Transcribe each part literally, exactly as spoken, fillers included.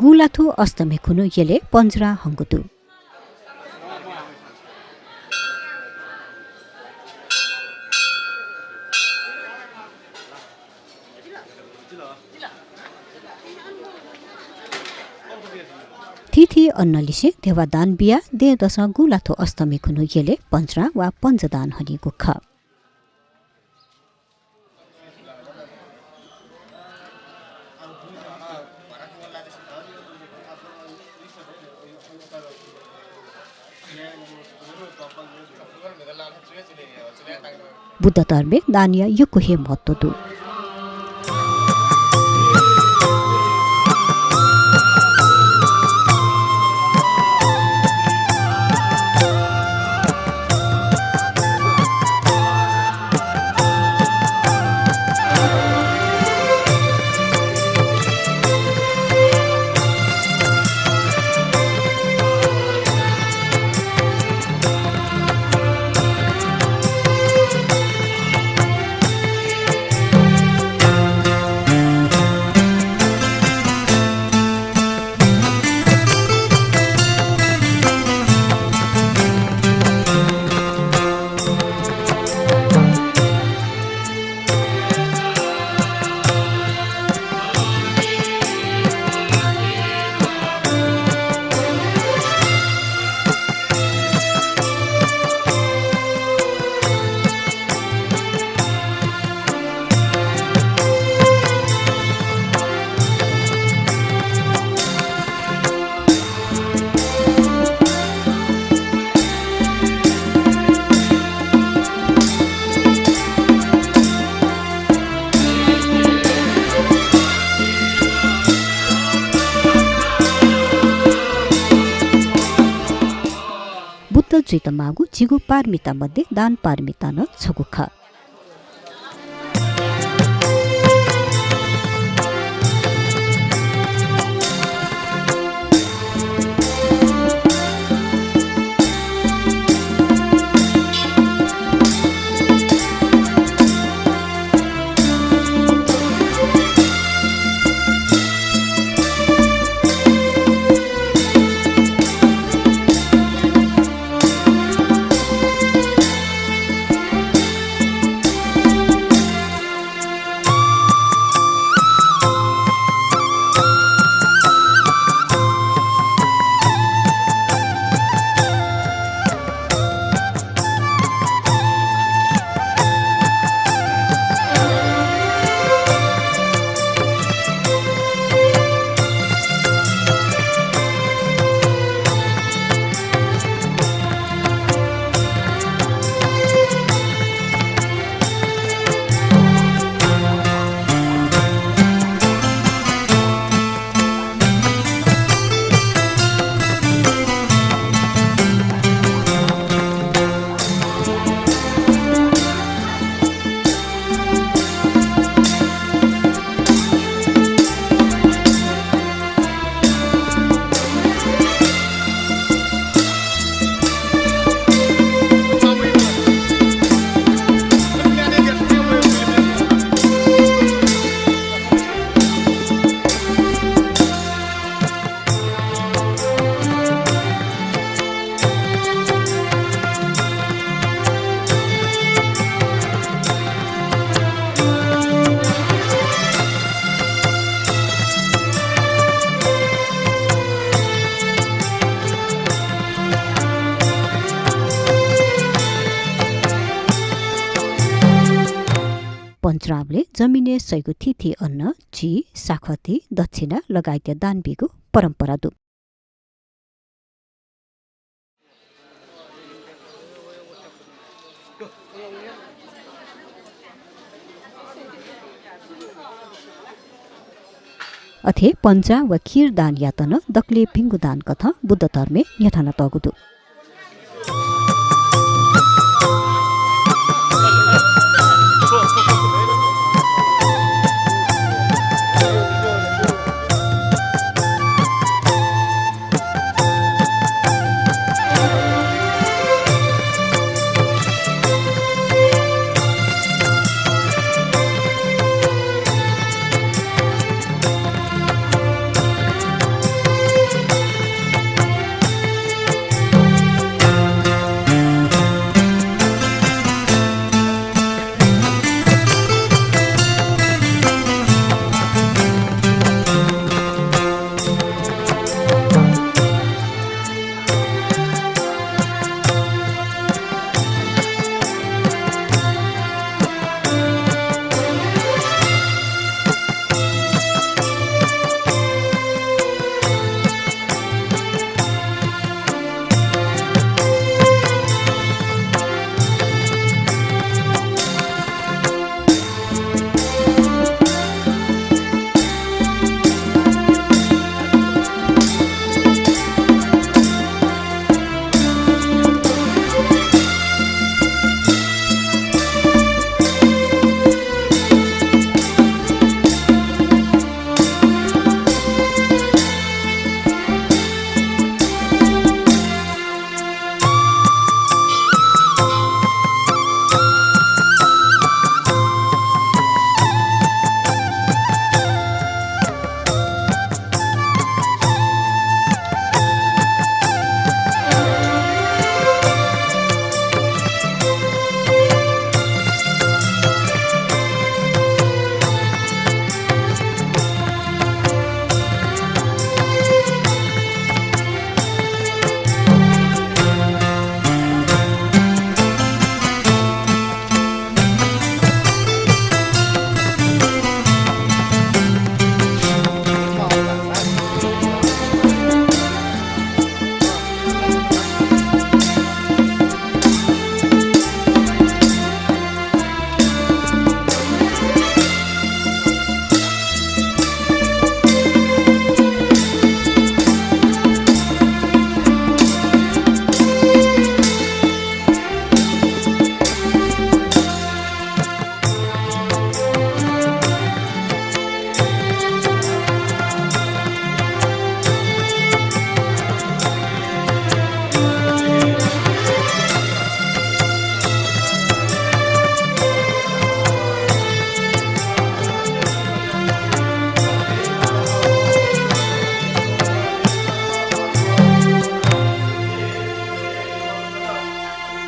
गुँलाथ्व अष्टमी खुन्हु यलय् पञ्जरा हंगु दु। थीथी अन्नलिसे ध्यबा दान बियाः दँय्‌दसं गुँलाथ्व अष्टमी खुन्हु यलय् पञ्जरा वा पञ्जदान हनीगु खः। बुद्ध धर्मय् दानया यक्व हे महत्व दु। बुद्ध जुइत माःगु झिगू पारमिता मध्ये दान पारमिता नं छगू खः। पञ्चराबलय् जमिनय् सइगु थीथी अन्न, झी, साखती, दक्षिणा लगायतया दान बीगु परम्परा दु। अथे पञ्जरा व खीर दानयात नं दकलय् भिंगु दान कथं बुद्ध धर्मय् न्ह्यथनातःगु दु।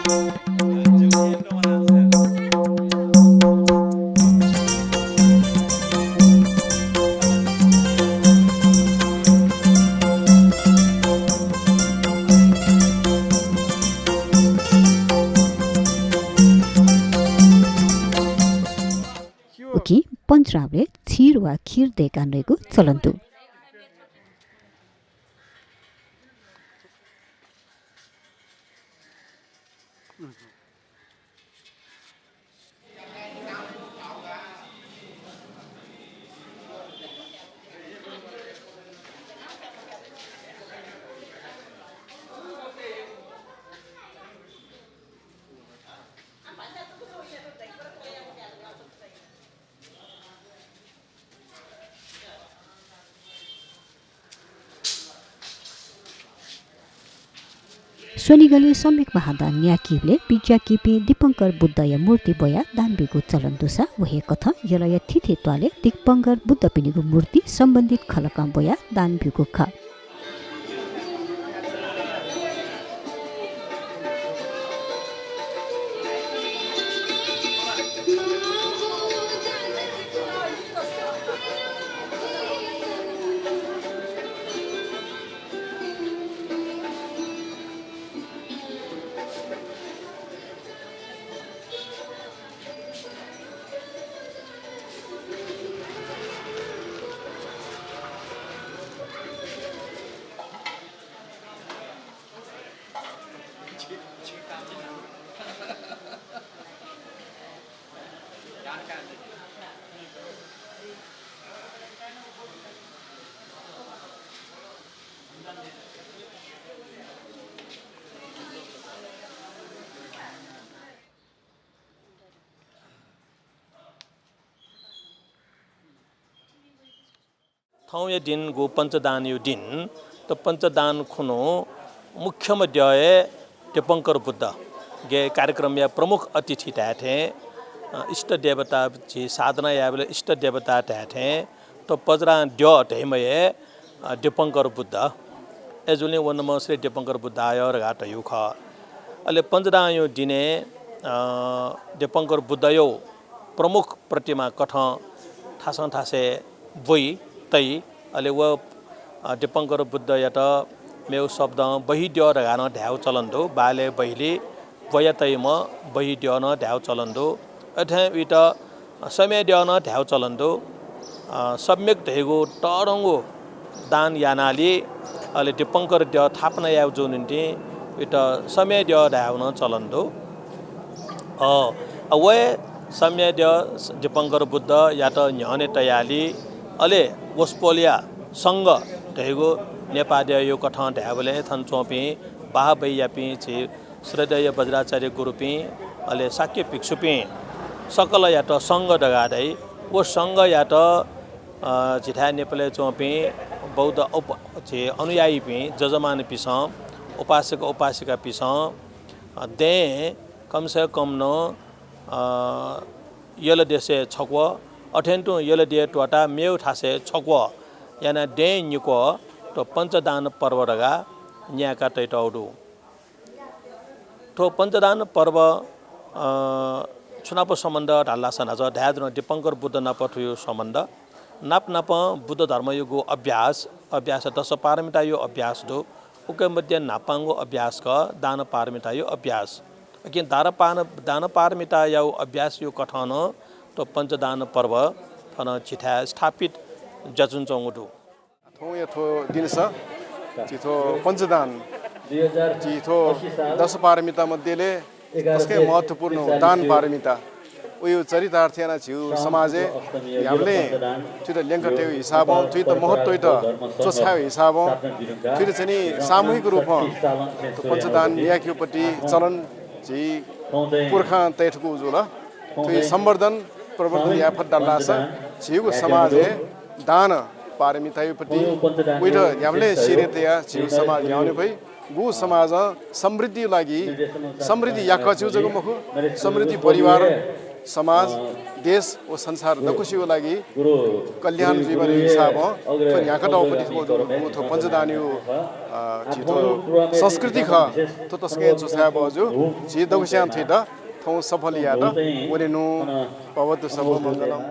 उकिं पञ्चरावलय् क्षीर वा खीर दय्‌काः नयेगु चलन दु। स्वनिगलय् सम्यक महादान न्यायेकेबलय् बिज्याकीपिं दीपंकर बुद्धया मूर्ति ब्वयाः दान बीगु चलन दुसा, व हे कथं यलया थीथी त्वालय् दीपंकर बुद्धपिनिगु मूर्ति सम्बन्धित खलकं ब्वयाः दान बीगु खः। थौंया दिं गु पञ्चदानया दिं, त पञ्चदान खुन्हु मुख्यम्ह द्यः हे दीपंकर बुद्ध, गय् कार्यक्रमया प्रमुख अतिथि धाये थें, अ, इष्ट देवता झी साधना यायेबलय् इष्ट देवता धाये थें, त पञ्चदान द्यः धइम्ह हे, अ, दीपंकर बुद्ध। अय्‌जूगुलिं व नं श्री दीपंकर बुद्धाय धकाः धइगु खः। अले पञ्चदानया दिनय्, अ, दीपंकर बुद्धया प्रमुख प्रतिमा कथं थासं थासय् ब्वइ, तइ। अले व, अ, दीपंकर बुद्धयात मेगु शब्दं बहिद्यः धकाः नं धायेगु चलन दु। बालय् बहिली ब्वया तइम्ह बहिद्यः नं धायेगु चलन दु। अथे उइत सम्यक् द्यः नं धायेगु चलन दु। अ, सम्यक् धइगु तःधंगु दान यानालि, अले दीपंकर द्यः थापना यायेगु जूगु निंतिं उइत सम्यक् द्यः धायेगु नं चलन दु। अ, अ, वय् सम्यक् द्यः दीपंकर बुद्धयात न्ह्यःने तयालि, अले वसपोलया संघ धइगु नेपाःद्यःया कथं धायेबलय् थन च्वंपिं बाहाबैयापिं झी श्रद्धेय वज्राचार्य गुरुपिं, अले शाक्य भिक्षुपिं सकलयात संघ धकाः धाइ। व संघयात, अ, झीथाय् नेपालय् च्वंपिं बौद्ध उप-, झी अनुयायीपिं, जजमानपिसं, उपासक उपासिकापिसं, अ, दँय् कम से कम नं, अ, यल देशय् छक्वः, अथें तुं यल देय् त्वःताः मेगु थासय् छक्वः यानाः दँय् निक्वः थ्व पञ्चदान पर्व धकाः न्यायेका तयातःगु दु। थ्व पञ्चदान पर्व, अ, छु नाप सम्बन्ध धाल धाःसा न्हाचः धाये धुन दीपंकर बुद्ध नाप थुगु सम्बन्ध। नाप नापं बुद्ध धर्मयागु अभ्यास, अभ्यास दशपारमिताया अभ्यास दु। उके मध्ये न्हापांगु अभ्यास खः दान पारमिताया अभ्यास। अकिं दान पान-, दान पारमिताया अभ्यासया कथं नं थ्व पञ्चदान पर्व थन झीथाय् स्थापित जुयाच्वंगु दु। थौंया थ्व दिनस झी थ्व पञ्चदान, झी थ्व दशपारमिता मध्येले तसकं महत्त्वपूर्ण दान पारमिता। उयो चरितार्थ यानाः झीगु समाजय् न्ह्याबलें थुइत ल्यंका तयेगु हिसाबं, थुइत महत्त्वइत च्वछायेगु हिसाबं, थुइत चाहिँ नि सामूहिक रूपं थ्व पञ्चदान याकेगुपट्टि चलन झी पुर्खां तयाथकूगु जुल। थुइ संवर्धन प्रवर्धन याये फत धाःसा झीगु समाजय् दान पारमितायापट्टि उइत न्ह्याबलें सिरे तयाः झीगु समाज न्ह्याउने फइ। गु समाजं समृद्धिया लागि समृद्धि याकःचिउ जक मखु, समृद्धि परिवार समाज, देश व संसार दक्वसिया लागि कल्याण जुइबलय् हिसाबं थ्व न्ह्याकातःगु थ्व, थ्व पञ्चदानया, अ, झी थ्व संस्कृति खः। थ्व तसकं च्वछाये बहःजू। झी दक्वसियां थुइत थौं सफल यायेत वनेनु। भवतु सब्ब मङ्गलम्।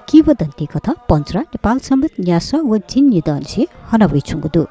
किंवदन्ती कथं पञ्चरा नेपाल संवत् न्यासः व झिंनिदँनिसें हना वइच्वंगु दु।